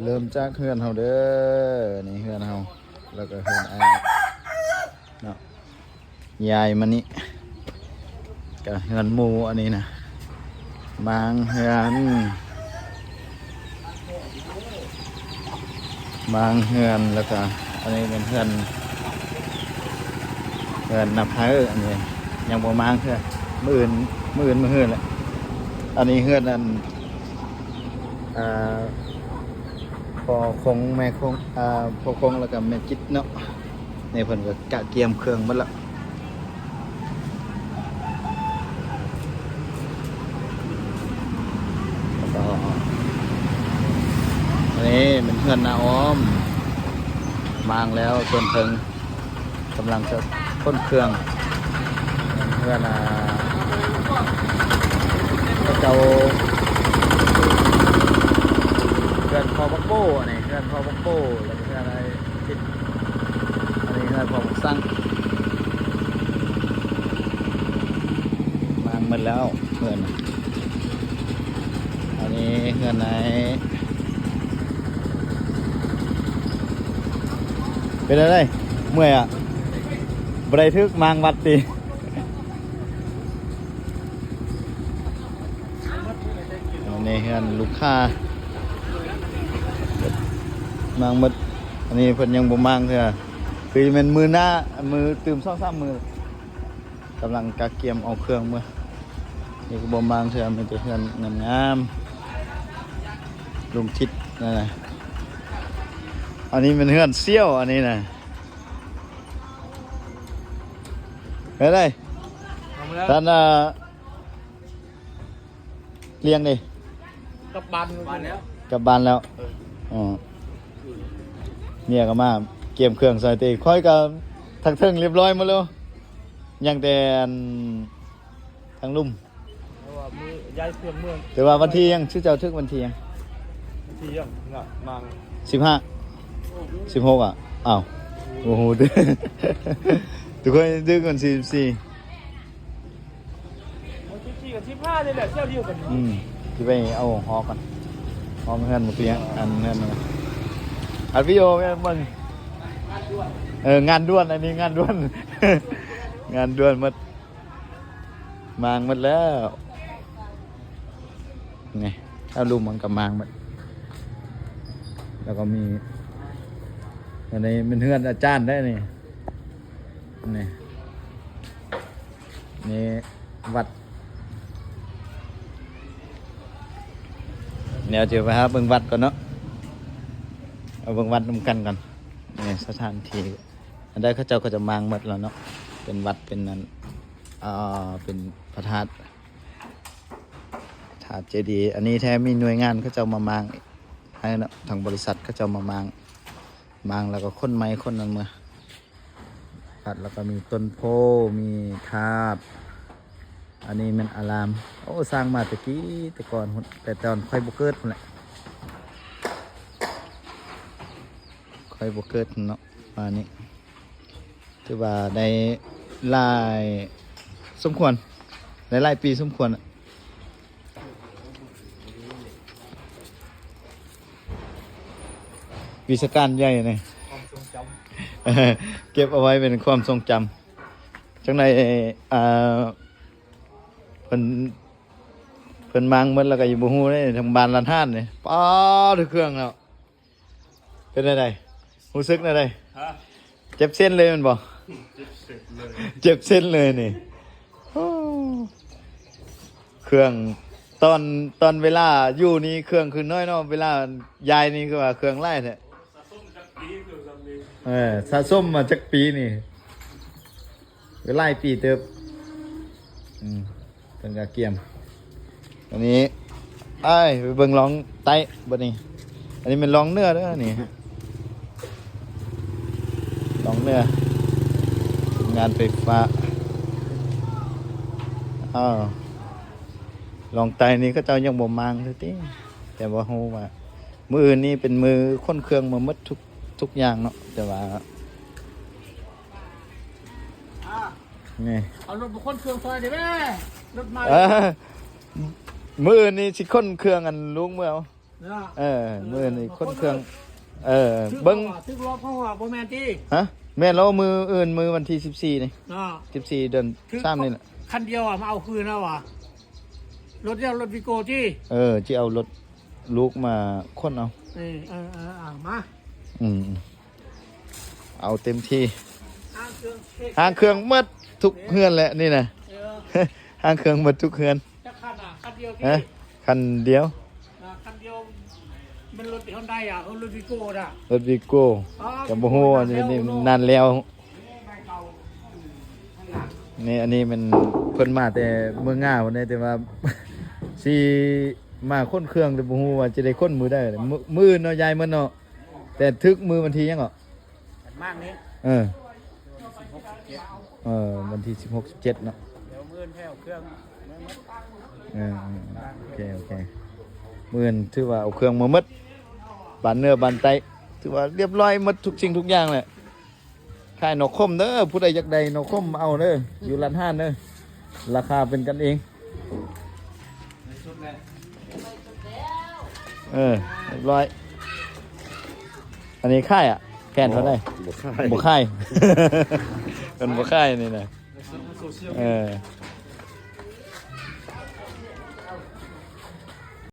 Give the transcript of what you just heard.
ເລີ່ມຈາກເຮືອນເຮົາເດີ ນີ້ເຮືອນເຮົາ ແລ້ວກໍເຮືອນອ້າຍເນາະ ຍ້າຍມານີ້ ກໍເຮືອນໝູ່ ອັນນີ້ນະ ມ້າງເຮືອນ ມ້າງເຮືອນ ແລ້ວກໍອັນນີ້ເປັນເຮືອນ ເຮືອນນ້າໃພ້ ອັນນີ້ຍັງບໍ່ມ້າງເທື່ອ ມື້ອື່ນ ມື້ອື່ນມື້ຮືແຫຼະ ອັນນີ້ເຮືອນອັນ ອ່າ ພໍ່ຄົງແມ່ຄົງ ອ່າ ພໍ່ຄົງ ແລ້ວກໍແມ່ຈິດເນາະ ນີ້ເພິ່ນກໍກະກຽມເຄື່ອງໝົດລະ ແລ້ວກໍ ອັນນີ້ແມ່ນເຮືອນນ້າອ້ອມ ມ້າງແລ້ວສ່ວນເທິງ ກຳລັງຈະຂົນເຄື່ອງ ເຮືອນ ອ່າ ເຂົາເຈົ້າ ເຮືອນພໍ່ບັກໂປ້ ອັນນີ້ເຮືອນພໍ່ບັກໂປ້ ແລ້ວກໍເຮືອນອ້າຍ ອັນນີ້ເຮືອນພໍ່ບັກສັງ ມ້າງໝົດແລ້ວເຮືອນ ອັນນີ້ເຮືອນອ້າຍ ເປັນແນວໃດ? ເມື່ອຍອະ? ບໍ່ໄດ້ຖືກມ້າງວັດຕິ? ໃນເຮືອນລູກຄ້າມ້າງໝົດ ອັນນີ້ເພິ່ນຍັງບໍ່ມ້າງເທື່ອ ຄືແມ່ນມື້ໜ້າ ມື້ຕື່ມສອງສາມມື້ ກຳລັງກະກຽມເອົາເຄື່ອງເມືອ ນີ້ກໍບໍ່ມ້າງເທື່ອ ມີແຕ່ເຮືອນງາມໆ ລຸງທິດນັ້ນນະ ອັນນີ້ແມ່ນເຮືອນສ່ຽວ ອັນນີ້ນະ ເຮັດໄດ? ທ່ານ ອ່າ ລ້ຽງເດ້ ກັບບ້ານ ກັບບ້ານແລ້ວ ເອີ ອໍ ເມຍກໍມາກຽມເຄື່ອງໃສ່ຕິ ຂ້ອຍກໍທັງເທິງລຽບຮ້ອຍໝົດແລ້ວ ຍັງແຕ່ອັນທາງລຸ່ມ ເພາະວ່າມື້ຍ້າຍເຄື່ອງເມືອງ ແຕ່ວ່າວັນທີຫຍັງ ຊື່ເຈົ້າຖືກວັນທີຫຍັງ? ວັນທີຫຍັງນະ ມັງ ສິບຫ້າ ສິບຫົກ ອ່ະ ອ້າວ ບໍ່ຮູ້ຕິ ທຸກຄົນຖືກວັນທີສິບສີ່ ວັນທີສິບສີ່ກັບສິບຫ້ານີ້ແຫຼະ ສ່ຽວດຽວກັນ ອືມ ຊິໄປເອົາຫອກກັນ ຫອກເຮືອນໝາກລ້ຽງ ອັນເຮືອນ ອັດວິດີໂອແມ່ນເບິ່ງ ເອີ ງານດ່ວນ ອັນນີ້ງານດ່ວນ ງານດ່ວນໝົດ ມ້າງໝົດແລ້ວ ນີ້ ເອົາລຸມມັນກໍມ້າງໝົດ ແລ້ວກໍມີ ອັນນີ້ແມ່ນເຮືອນອາຈານໄດ໋ນີ້ ນີ້ ນີ້ວັດ ດຽວຈະໄປຫາເບິ່ງວັດກ່ອນເນາະ ເອົາເບິ່ງວັດນຳກັນກ່ອນ ນີ້ສະຖານທີ່ ອັນໃດເຂົາເຈົ້າກໍຈະມ້າງໝົດແລ້ວເນາະ ເປັນວັດ ເປັນນັ້ນ ອ່າ ເປັນພະທາດ ທາດເຈດີ ອັນນີ້ແທ້ມີໜ່ວຍງານເຂົາເຈົ້າມາມ້າງໃຫ້ເນາະ ທາງບໍລິສັດເຂົາເຈົ້າມາມ້າງ ມ້າງແລ້ວກໍຂົນໄມ້ຂົນນັ້ນເມືອ ວັດ ແລ້ວກໍມີຕົ້ນໂພ ມີທາດ ອັນນີ້ແມ່ນອາລາມ ໂອ້ ສ້າງມາແຕ່ກີ້ແຕ່ກ່ອນພຸ້ນ ແຕ່ຕອນຂ້ອຍບໍ່ເກີດພຸ້ນແຫຼະ ຂ້ອຍບໍ່ເກີດເນາະ ປະມານນີ້ ຖືວ່າໄດ້ຫຼາຍສົມຄວນ ໄດ້ຫຼາຍປີສົມຄວນ ວິຊາການໃຫຍ່ນີ້ ຄວາມຊົງຈຳ ເກັບເອົາໄວ້ເປັນຄວາມຊົງຈຳ ຈັ່ງໃດ ເອີ ເພິ່ນ ເພິ່ນມ້າງໝົດແລ້ວກໍຍັງບໍ່ຮູ້ເດ້ ທາງບ້ານລານຫ້ານນີ້ ປາດ ເຄື່ອງແລ້ວ ເປັນແນວໃດ? ຮູ້ສຶກແນວໃດ? ຮະ? ເຈັບເສັ້ນເລີຍແມ່ນບໍ່? ເຈັບເສັ້ນເລີຍ ເຈັບເສັ້ນເລີຍນີ້ ໂອ້ ເຄື່ອງ ຕອນ ຕອນເວລາຢູ່ນີ້ເຄື່ອງຄືນ້ອຍເນາະ ເວລາຍ້າຍນີ້ຄືວ່າເຄື່ອງຫຼາຍແທ້ ສະສົມມາຈັກປີ ເຄື່ອງສ່ຳນີ້ ເອີ ສະສົມມາຈັກປີນີ້ ກໍຫຼາຍປີເຕີບ ອືມ ເພິ່ນກໍກຽມ ອັນນີ້ ໄປເບິ່ງລ່ອງໃຕ້ບັດນີ້ ອັນນີ້ແມ່ນລ່ອງເໜືອເດີນີ້ ລ່ອງເໜືອ ເປັນງານໄຟຟ້າ ອ້າວ ລ່ອງໃຕ້ນີ້ເຂົາເຈົ້າຍັງບໍ່ມ້າງເທື່ອຕິ ແຕ່ບໍ່ຮູ້ວ່າ ມື້ອື່ນນີ້ເປັນມື້ຂົນເຄື່ອງມາໝົດທຸກ ທຸກຢ່າງເນາະ ແຕ່ວ່າ ນີ້ ເອົາລົດມາຂົນເຄື່ອງຊ່ອຍເດ້ແມ່ ລົດມາ ເອີ ມື້ອື່ນນີ້ຊິຂົນເຄື່ອງອັນລຸງເມືອເອົາ ເນາະ ເອີ ມື້ນີ້ຂົນເຄື່ອງ ເອີ ຖືກເບິ່ງ ເອົາວ່າ ຖືກລອບເຮົາວ່າບໍ່ແມ່ນຕິ? ຮະ ແມ່ນແລ້ວ ມື້ອື່ນ ມື້ວັນທີສິບສີ່ນີ້ ເນາະ ສິບສີ່ເດືອນ ຖືກ ສາມນີ້ແຫຼະ ຄັນດຽວອະ ມາເອົາຄືນເອົາວ່າ ລົດດຽວ ລົດວີໂກ້ຕິ? ເອີ ຊິເອົາລົດລູກມາຂົນເອົາ ເອີ ເອີ ເອີ ເອົາມາ ອືມ ເອົາເຕັມທີ່ ຫ້າງເຄື່ອງ ຫ້າງເຄື່ອງໝົດທຸກເຮືອນແຫຼະນີ້ນະ ເອີ ຫ້າງເຄື່ອງໝົດທຸກເຮືອນ ຈັກຄັນນະ? ຄັນດຽວຕິ? ຮະ ຄັນດຽວ ອ່າ ຄັນດຽວ ແມ່ນລົດຮອນໄດອະ ເອີ ລົດວີໂກ້ນະ ລົດວີໂກ້ ອໍ ກໍບໍ່ຮູ້ວ່າ ນານແລ້ວ ນີ້ ນານແລ້ວ ນີ້ ອັນນີ້ແມ່ນເພິ່ນມາແຕ່ເມືອງງາພຸ້ນເດ້ ແຕ່ວ່າຊິມາຂົນເຄື່ອງ ແຕ່ບໍ່ຮູ້ວ່າຈະໄດ້ຂົນມື້ໃດ ມື້ ມື້ອື່ນເນາະ ຍ້າຍໝົດເນາະ ແຕ່ຖືກມື້ວັນທີຫຍັງເກາະ? ວັນມາກນີ້ ເອີ ສິບຫົກ ສິບເຈັດ ເອີ ວັນທີສິບຫົກ ສິບເຈັດເນາະ ດຽວມື້ອື່ນແຖວເຄື່ອງເມືອງໝົດ ເອີ ເອີ ເອີ ໂອເຄ ໂອເຄ ມື້ອື່ນຖືວ່າເອົາເຄື່ອງມາໝົດ ບານເໜືອບານໃຕ້ ຖືວ່າລຽບລ້ອຍໝົດທຸກສິ່ງທຸກຢ່າງແຫຼະ ຂາຍໜໍ່ຂົມເດີ ຜູ້ໃດຢາກໄດ້ໜໍ່ຂົມເອົາເດີ ຢູ່ຮ້ານອາຫານເດີ ລາຄາເປັນກັນເອງ ເອີ ຮຽບຮ້ອຍ ອັນນີ້ຂາຍອະ ແຜ່ນເທົ່າໃດ? ບໍ່ຂາຍ ບໍ່ຂາຍ ເພິ່ນບໍ່ຂາຍນີ້ນະ ເອີ